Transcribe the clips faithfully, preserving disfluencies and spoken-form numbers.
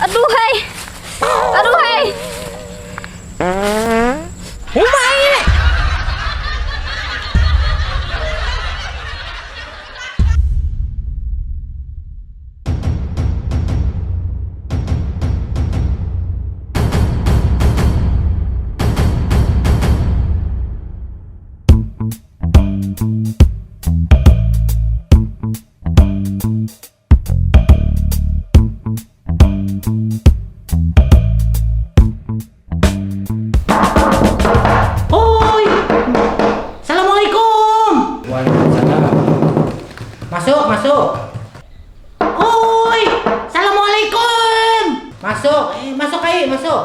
Aduhai. Aduhai. Uma ini. Oi! Assalamualaikum! Waalaikumsalam. Masuk, masuk. Oi! Assalamualaikum! Masuk, eh, masuk, Kai, masuk.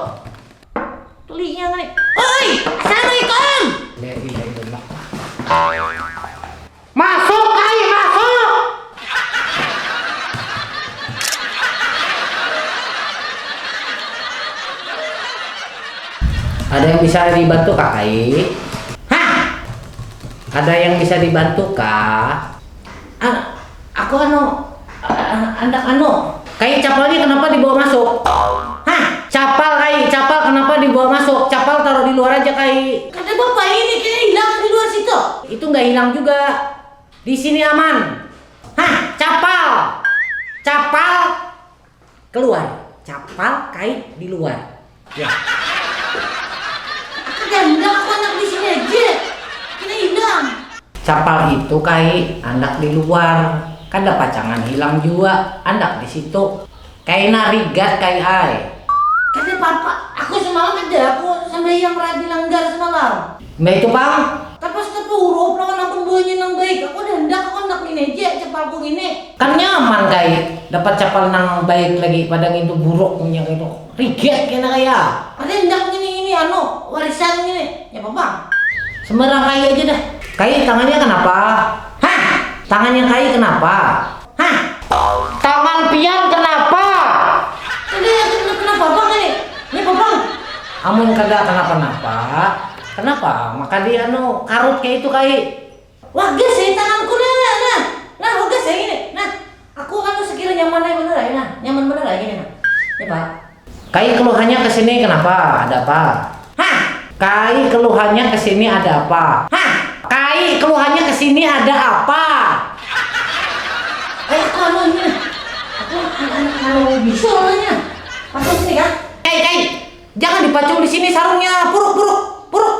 Tulinya ngene. Oi! Assalamualaikum! La ilaha illallah. Masuk, Kai, masuk! Ada yang bisa dibantu kah, Kai? Hah? Ada yang bisa dibantu kah? Ah, aku anu, ah, andak anu. Kai, capalnya kenapa dibawa masuk? Hah? Capal, Kai, capal kenapa dibawa masuk? Capal taruh di luar aja, Kai. Kada apa-apa, ini kena hilang di luar situ. Itu nggak hilang juga. Di sini aman. Hah, capal. Capal keluar. Capal, Kai, di luar. Ya. Aku ganda, aku anak di sini aja. Kena hilang. Capal itu, Kai, andak di luar. Kada pacangan hilang jua, andak di situ. Kaina rigat, Kai ai. Kada papa, aku semalam ada, aku sambayang radi langgar semalam. Mbah itu pang? Tapas tepurup lawan amun buhannya nang baik, aku ada handak, aku handak ngini aja capalku ngini. Kan nyaman, Kai, dapat capal nang baik lagi pada ngintu buruk punya kaitu. Rigat kena kaya. Ada handak ngini, ngini, anu, warisan ngini. Ya, Bang. Sembarang Kai aja dah. Kai, tangannya kenapa? Hah? Tangannya Kai kenapa? Hah? Tangan pian kenapa? Ini kenapa, Bang, ini? Ini apa, Bang? Amun kada kenapa-napa, kenapa? Maka di anu, karut kayak itu, Kai. Wagas ya tanganku, nah, nah, nah. Nah, wagas ya gini. Nah, aku anu sekira nyaman aja bener aja, nah. Nyaman bener aja gini, nah. Ini, Pak. Kai keluhannya ke sini kenapa? Ada apa? Hah? Kai keluhannya ke sini ada apa? Hah? Kai keluhannya ke sini ada apa? Eh, aku anu ini. Aku anu, anu, anu bisul nya. Masuk sini, Kak. Kai, Kai. Jangan dipacul di sini sarungnya. Puruk, puruk, puruk.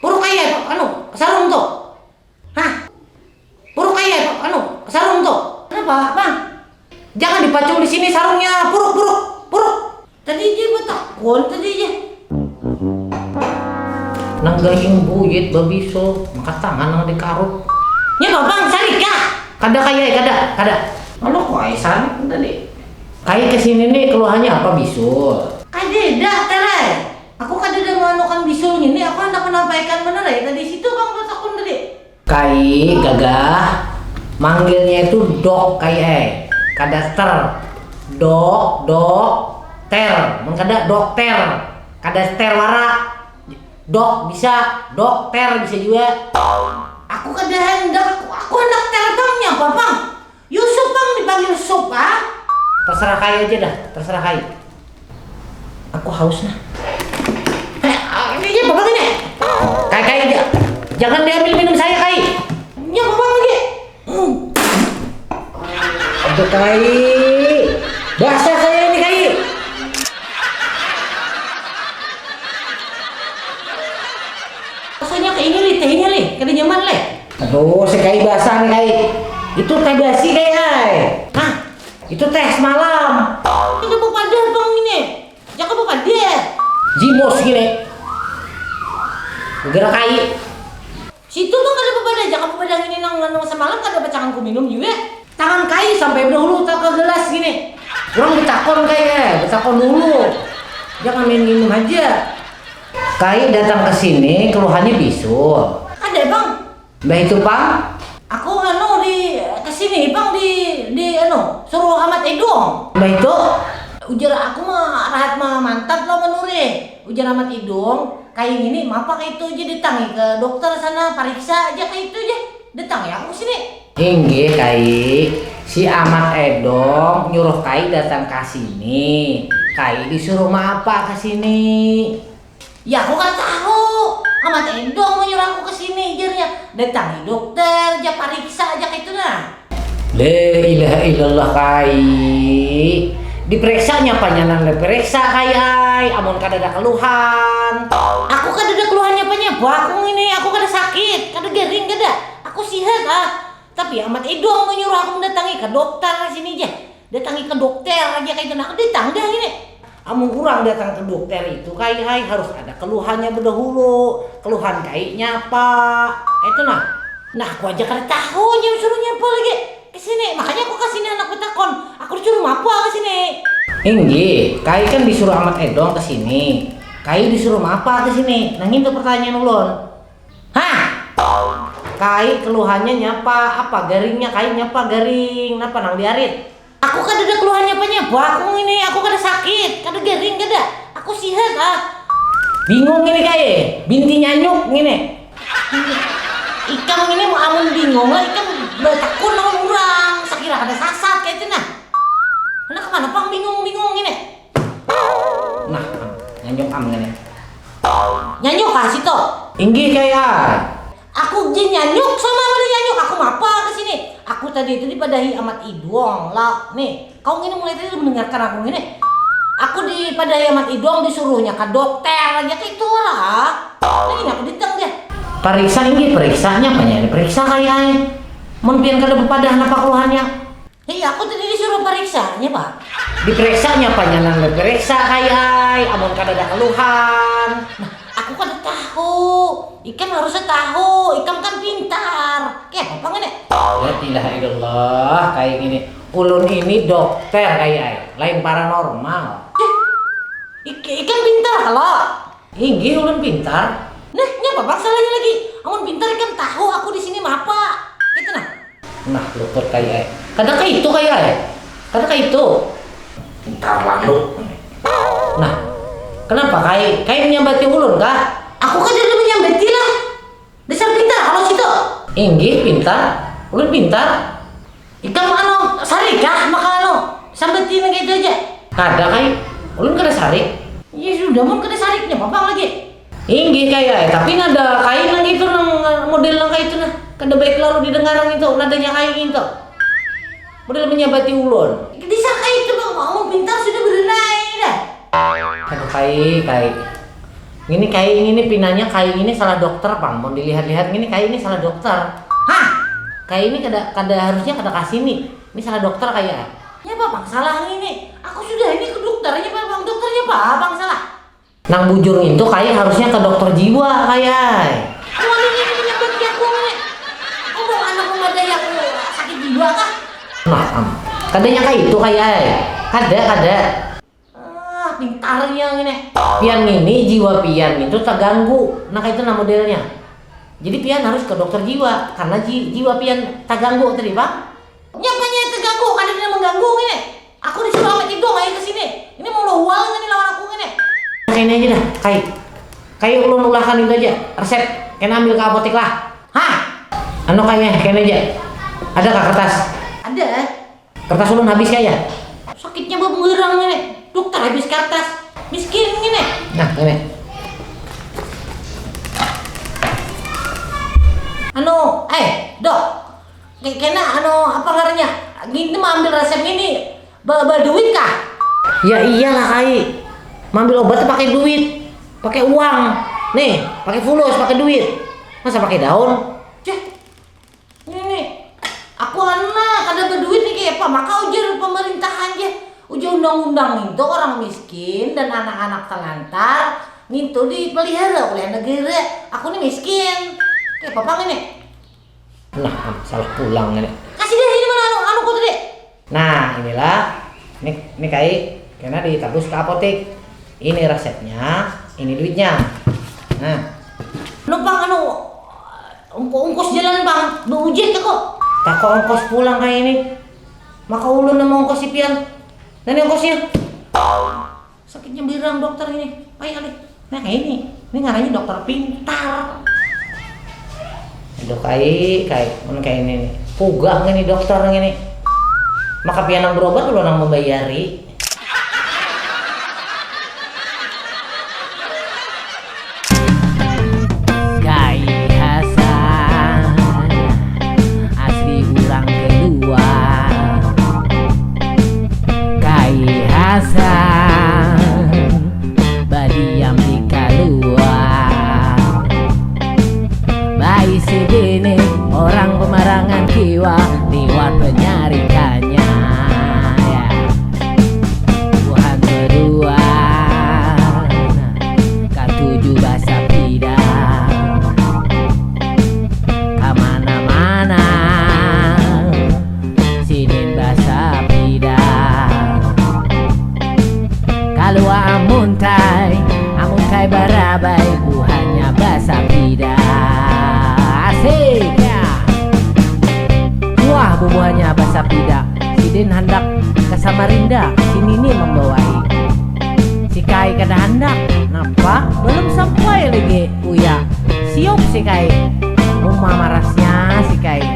Puruk, Kai, anu, sarung tuh. Hah? Puruk, Kai, anu, sarung tuh. Kenapa, Bang? Jangan dipacul di sini sarungnya. Puruk, puruk, puruk. Tadi aja batakun, tadi aja. Nang gayung buit babisul, maka tangan nang dikarut. Nya, Bang, sarik kah? Kada, Kai ai, kada, kada. Anu, Kai, sarik tadi. Kai ke sini nih, keluhannya apa, bisul? Kadada, Terai. Aku kadada maanukan bisul ngini, aku handak manampaikan banar ai tadi situ, Bang, batakun tadi. Kai, gagah. Manggilnya itu dok, Kai, eh. Kada ter. Dok, dok, ter. Mun kada dokter. Kada ter wara. Dok bisa, dokter bisa jua. Aku kada handak, aku, aku handak ter pang, nya apa pang? Yusuf pang dipanggil Sup, ah? Terserah Kai aja dah, terserah Kai. Aku haus nah. Eh, ah, ini, ini apa ini? Kai, Kai, ja-, jangan diambil minum saya, Kai. Ini apa lagi? Hmm. Aduh, Kai. Basah saya ini, Kai. Rasanya kayak ini, Li, tehnya, Li. Kada nyaman, Li. Aduh, si Kai basah nih, Kai. Itu teh basi, Kai, ai. Hah? Itu teh semalam. Ini apa pada, Bang, ini? Jaka apa pada? Jimos gini. Gara Kai. Situ, Bang, kada apa pada. Jaka apa pada ini nang, nang semalam kada pacangan ku minum jua. Tangan Kai sampai bedahulu ka gelas gini. Urang betakon, Kai, eh. Betakon dulu. Jangan main minum aja. Kai datang ke sini, keluhannya bisul. Kada, Bang. Mbah itu pang? Aku anu di kesini pang di, di anu, suruh Amat Idung. Mbah itu? Ujar aku mah rahat mah mantap lah menurih. Ujar Amat Idung, kayak gini, mapa kayak itu aja datangi ke dokter sana, pariksa aja kayak itu aja. Datangi aku ke sini. Inggih, Kai. Si Amat Edong nyuruh Kai datang ka sini. Kai disuruh maapa ka sini? Ya, aku kada tahu. Amat Edong manyuruh aku ke sini, jarnya. Datangi dokter ja, pariksa ja kaitu nah. La ilaha illallah, Kai. Diperiksa nyapanya nang diperiksa, Kai ai, amun kadada keluhan. Aku kadada keluhan nyapa-nyapa, aku ngini, aku kada sakit, kada garing, kada. Aku sihat, ah. Tapi Amat Edong manyuruh aku mendatangi ke dokter sini ja. Datangi ke dokter aja kaitu nah, datang dah ini. Amun urang datang ke dokter itu, Kai ai, harus ada keluhannya bedahulu. Keluhan Kai nyapa? Kaitu nah. Nah, aku aja kada tahu nya suruh nyapa lagi. Ke sini, makanya aku ke sini handak betakon. Aku disuruh mapa ke sini? Inggih, Kai kan disuruh Amat Edong ke sini. Kai disuruh mapa ke sini? Nah, ngintu pertanyaan ulun. Hah? Kai keluhannya nyapa? Apa garingnya Kai nyapa garing? Napa nang diarit? Aku kadada keluhan nyapa-nyapa, aku ngini, aku kada sakit, kada garing, kada. Aku sihat, ah. Bingung ini Kai, binti nyanyuk ngini. Ikam ngini amun bingung lah, ikam batakun lawan urang, sakira kada sasat kaitu nah. Handak kemana pang bingung-bingung ngini? Nah, nyanyuk am ngini. Nyanyuk kah situ? Inggih, Kai ai. Aku ja nyanyuk sama kada nyanyuk, aku mapa ke sini? Aku tadi itu dipadahi Amat Idung lah. Nih, kau ngini mulai tadi mendengarkan aku ngini. Aku dipadahi Amat Idung, disuruhnya ke dokter aja kaitu lah. Lagi aku ditang dia. Pariksa inggih, periksa, nyapanya diperiksa, Kai ai? Mun pian kada bepadah napa keluhannya? Hei, aku tadi disuruh pariksa, nyapa? Diperiksa nyapanya nang diperiksa, Kai ai, amun kadada keluhan? Nah, aku kada tahu. Ikam harusnya tahu, ikam kan pintar. Kaya apa ngini? La ilaha illallah, Kai ngini. Ulun ini dokter, Kai ai, lain paranormal. Duh, ik-, ikam pintar kalo? Inggih, ulun pintar. Nah, nyapa pang salahnya lagi? Amun pintar ikam tahu aku di sini mapa. Kaitu nah. Nah, luput Kai ai. Kada kaitu, Kai ai. Kada kaitu. Pintar lalu. Nah, kenapa Kai? Kai menyambati ulun kah? Aku kada ada menyambati lah. Dasar pintar kalo situ. Inggih, pintar. Ulun pintar. Ikam anu, sarik kah maka anu, sambati nang kaitu aja? Kada, Kai. Ulun kada sarik. Ya sudah, mun kada sarik, nyapa pang lagi? Inggih, Kai ai, tapi nada Kai nang itu nang model nang kaitu nah, kada baik lalu didengar nang itu, nadanya Kai ngintu. Model menyambati ulun. Dasar kaitu pang, mun pintar sudah berenai dah. Aduh, Kai, Kai. Ngini Kai, ngini pinanya Kai ngini salah dokter pang. Mun dilihat-lihat ngini Kai ini salah dokter. Hah? Kai ini kada, kada harusnya kada kasini. Ini salah dokter Kai ya. Nyapa pang salah ngini? Aku sudah ini ke dokter, nyapa pang dokter, nyapa pang salah? Nang bujur ngintu Kai harusnya ke dokter jiwa Kai ai. Wali ini menyambati aku ngini. Aku bawa anak memadai aku sakit jiwa kah? Nah, am. Kadanya kaitu Kai ai. Kada, kada. Ah, pintarnya ngini. Pian ngini, jiwa pian ngintu taganggu. Nah, kaitu nah modelnya. Jadi pian harus ke dokter jiwa karena ji-, jiwa pian taganggu tadi, pang. Nyapanya taganggu, kada ada mengganggu ngini. Aku disuruh Amat Idung ayu ke sini. Ini mau lohual ngini lawan aku ngini. Kaini aja dah, Kai. Kai ulun ulahkan itu aja, resep. Kena ambil ke apotek lah. Hah? Anu, Kai, kaini aja. Ada kah kertas? Ada. Kertas ulun habis kaya. Sakitnya beberang ini. Dokter habis kertas. Miskin ini. Nah, ini. Anu, eh, Dok. Ke-, kena anu apa ngarannya? Gini mau ambil resep ini. Ba, ba duit kah? Ya iyalah, Kai. Mambil obat tuh pakai duit, pakai uang. Nih, pakai fulus, pakai duit. Masa pakai daun? Ceh. Ini nih, aku anak kada berduit nih, kayak apa? Maka ujar pemerintahan je, ujar undang-undang itu orang miskin dan anak-anak terlantar itu dipelihara oleh negara. Aku nih miskin. Kayak apa ini? Nah, salah pulang ini. Kasih dia ini mana anu, anu kau tadi? Nah, inilah. Ini, ini Kai, kena ditabus ke apotek. Ini resepnya, ini duitnya. Nah. Numpang anu, ungku-, ungkus jalan, Bang. Beujek aku. Tako ongkos pulang kayak ini. Maka ulun nang ongkos si pian. Nah, ini ongkosnya. Sakitnya birang dokter ini. Ayo, alih. Nah, ini. Ini ngarannya dokter pintar. Aduh, Kai, Kai. Mun kayak ini nih. Puga ngini dokter ngini. Maka pian nang berobat ulun nang membayari. Kai Hasan asli urang keluar. Kai Hasan badiam di kaluar. Baisi bini orang pemarangan kiwa liwat penyarikannya. Ya. Buhan kedua katuju basapida kamana-mana. Sidin basapida kalua amun kai, amun kai barabai buhannya basapida. Asik ya. Wah bubuhannya basapida. Sidin handak ke Samarinda, si Nini membawai. Si Kai kada handak, napa? Belum sampai lagi uya. Siup si Kai. Uma marasnya si Kai.